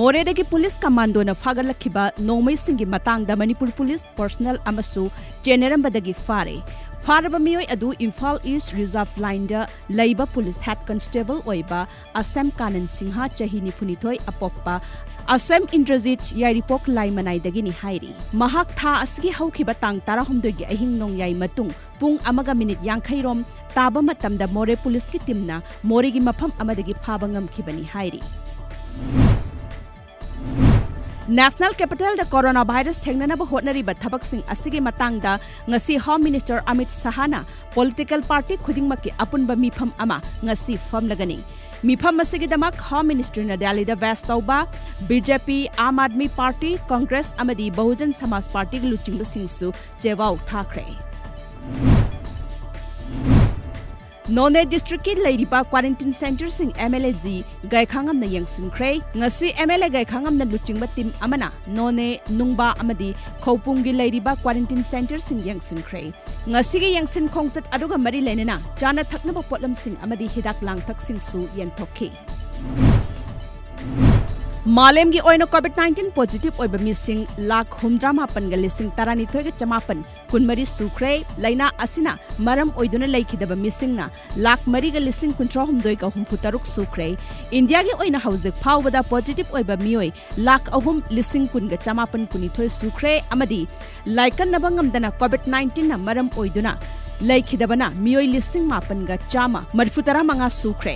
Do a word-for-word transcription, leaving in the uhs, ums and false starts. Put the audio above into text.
ꯃꯣꯔꯦꯗꯒꯤ ꯄꯨꯂꯤꯁ ꯀꯃꯥꯟꯗꯣꯅ ꯐꯥꯒꯠꯂꯛꯈꯤꯕ ꯅꯣꯡꯃꯩꯁꯤꯡꯒꯤ ꯃꯇꯥꯡꯗ Manipur police personal ꯑꯃꯁꯨ ꯆꯦꯟꯅꯔꯝꯕꯗꯒꯤ ꯐꯥꯔꯦ꯫ ꯐꯥꯔꯕ ꯃꯤꯑꯣꯏ ꯑꯗꯨ ꯏꯝꯐꯥꯜ ꯏꯁ ꯔꯤꯖꯥꯔꯚ ꯂꯥꯏꯟꯗ ꯂꯩꯕ ꯄꯨꯂꯤꯁ ꯍꯦꯗ ꯀꯟꯁꯇꯦꯕꯜ ꯑꯣꯏꯕ ꯑꯁꯦꯝ ꯀꯥꯅꯟ ꯁꯤꯡꯍ, ꯆꯍꯤ ꯅꯤꯐꯨꯅꯤꯊꯣꯏ, ꯑꯄꯣꯛꯄ ꯑꯁꯦꯝ ꯏꯟꯗ꯭ꯔꯖꯤꯠ, ꯌꯥꯏꯔꯤꯄꯣꯛ ꯂꯥꯏꯃꯅꯥꯏꯗꯒꯤꯅꯤ ꯍꯥꯏꯔꯤ꯫ ꯃꯍꯥꯛ ꯊꯥ ꯑꯁꯤꯒꯤ ꯍꯧꯈꯤꯕ ꯇꯥꯡ ꯇꯔꯥꯍꯨꯝꯗꯣꯏꯒꯤ ꯑꯍꯤꯡ ꯅꯣꯡꯌꯥꯏ ꯃꯇꯨꯡ ꯄꯨꯡ ꯑꯃꯒ ꯃꯤꯅꯤꯠ ꯌꯥꯡꯈꯩ ꯔꯣꯝ ꯇꯥꯕ ꯃꯇꯝꯗ ꯃꯣꯔꯦ ꯄꯨꯂꯤꯁꯀꯤ ꯇꯤꯝꯅ ꯃꯣꯔꯦꯒꯤ ꯃꯐꯝ ꯑꯃꯗꯒꯤ ꯐꯥꯕ ꯉꯝꯈꯤꯕꯅꯤ ꯍꯥꯏꯔꯤ꯫ ꯅꯦꯁꯅꯦꯜ ꯀꯦꯄꯤꯇꯦꯜꯗ ꯀꯣꯔꯣꯅꯥ ꯚꯥꯏꯔꯁ ꯊꯦꯡꯅꯅꯕ ꯍꯣꯠꯅꯔꯤꯕ ꯊꯕꯛꯁꯤꯡ ꯑꯁꯤꯒꯤ ꯃꯇꯥꯡꯗ ꯉꯁꯤ ꯍꯣꯝ ꯃꯤꯅꯤꯁꯇꯔ ꯑꯃꯤꯠ ꯁꯍꯥꯅ ꯄꯣꯂꯤꯇꯤꯀꯦꯜ ꯄꯥꯔꯇꯤ ꯈꯨꯗꯤꯡꯃꯛꯀꯤ ꯑꯄꯨꯟꯕ ꯃꯤꯐꯝ ꯑꯃ ꯉꯁꯤ ꯐꯝꯂꯒꯅꯤ꯫ ꯃꯤꯐꯝ ꯑꯁꯤꯒꯤꯗꯃꯛ ꯍꯣꯝ ꯃꯤꯅꯤꯁꯇꯔꯅ ꯗꯦꯜꯂꯤꯗ ꯚꯦꯁ ꯇꯧꯕ ꯕꯤ ꯖꯦ ꯄꯤ, ꯑꯥꯝ ꯑꯥꯗꯃꯤ ꯄꯥꯔꯇꯤ, ꯀꯪꯒ꯭ꯔꯦꯁ ꯑꯃꯗꯤ ꯕꯍꯨꯖꯟ ꯁꯃꯥꯖ ꯄꯥꯔꯇꯤꯒꯤ ꯂꯨꯆꯤꯡꯕꯁꯤꯡꯁꯨ ꯆꯦꯋꯥꯎ ꯊꯥꯈ꯭ꯔꯦ꯫ ꯅꯣꯅꯦ ꯗꯤꯁꯇ꯭ꯔꯤꯛꯀꯤ ꯂꯩꯔꯤꯕ ꯀ꯭ꯋꯥꯔꯦꯟꯇꯤꯟ ꯁꯦꯟꯇꯔꯁꯤꯡ ꯑꯦꯝ ꯑꯦꯜ ꯑꯦ ꯖꯤ ꯒꯥꯏꯈꯥꯉꯝꯅ ꯌꯦꯡꯁꯤꯟꯈ꯭ꯔꯦ꯫ ꯉꯁꯤ ꯑꯦꯝ ꯑꯦꯜ ꯑꯦ ꯒꯥꯏꯈꯥꯉꯝꯅ ꯂꯨꯆꯤꯡꯕ ꯇꯤꯝ ꯑꯃꯅ ꯅꯣꯅꯦ, ꯅꯨꯡꯕꯥ ꯑꯃꯗꯤ ꯈꯧꯄꯨꯝꯒꯤ ꯂꯩꯔꯤꯕ ꯀ꯭ꯋꯥꯔꯦꯟꯇꯤꯟ ꯁꯦꯟꯇꯔꯁꯤꯡ ꯌꯦꯡꯁꯤꯟꯈ꯭ꯔꯦ꯫ ꯉꯁꯤꯒꯤ ꯌꯦꯡꯁꯤꯟ ꯈꯣꯡꯆꯠ ꯑꯗꯨꯒ ꯃꯔꯤ ꯂꯩꯅꯅ ꯆꯥꯅ ꯊꯛꯅꯕ ꯄꯣꯠꯂꯝꯁꯤꯡ ꯑꯃꯗꯤ ꯍꯤꯗꯥꯛ ꯂꯥꯡꯊꯛꯁꯤꯡꯁꯨ ꯌꯦꯟꯊꯣꯛꯈꯤ꯫ ꯃꯥꯂꯦꯝꯒꯤ ꯑꯣꯏꯅ ꯀꯣꯚꯤꯗ ꯅꯥꯏꯟꯇꯤꯟ ꯄꯣꯖꯤꯇꯤꯚ ꯑꯣꯏꯕ ꯃꯤꯁꯤꯡ ꯂꯥꯈ ꯍꯨꯝꯗ꯭ꯔꯥ ꯃꯥꯄꯟꯒ ꯂꯤꯁꯤꯡ ꯇꯔꯥꯅꯤꯊꯣꯏꯒ ꯆꯃꯥꯄꯟ ꯀꯨꯟꯃꯔꯤ ꯁꯨꯈ꯭ꯔꯦ꯫ ꯂꯥꯏꯅꯥ ꯑꯁꯤꯅ ꯃꯔꯝ ꯑꯣꯏꯗꯨꯅ ꯂꯩꯈꯤꯗꯕ ꯃꯤꯁꯤꯡꯅ ꯂꯥꯈ ꯃꯔꯤꯒ ꯂꯤꯁꯤꯡ ꯀꯨꯟꯊ꯭ꯔꯥ ꯍꯨꯝꯗꯣꯏꯒ ꯍꯨꯝꯐꯨ ꯇꯔꯨꯛ ꯁꯨꯈ꯭ꯔꯦ꯫ ꯏꯟꯗꯤꯌꯥꯒꯤ ꯑꯣꯏꯅ ꯍꯧꯖꯤꯛ ꯐꯥꯎꯕꯗ ꯄꯣꯖꯤꯇꯤꯚ ꯑꯣꯏꯕ ꯃꯤꯑꯣꯏ ꯂꯥꯈ ꯑꯍꯨꯝ ꯂꯤꯁꯤꯡ ꯀꯨꯟꯒ ꯆꯃꯥꯄꯟ ꯀꯨꯟꯅꯤꯊꯣꯏ ꯁꯨꯈ꯭ꯔꯦ ꯑꯃꯗꯤ ꯂꯥꯏꯀꯠꯅꯕ ꯉꯝꯗꯅ ꯀꯣꯚꯤꯗ ꯅꯥꯏꯟꯇꯤꯟꯅ ꯃꯔꯝ ꯑꯣꯏꯗꯨꯅ ꯂꯩꯈꯤꯗꯕꯅ ꯃꯤꯑꯣꯏ ꯂꯤꯁꯤꯡ ꯃꯥꯄꯟꯒ ꯆꯥꯝꯃ ꯃꯔꯤꯐꯨ ꯇꯔꯥ ꯃꯉꯥ ꯁꯨꯈ꯭ꯔꯦ꯫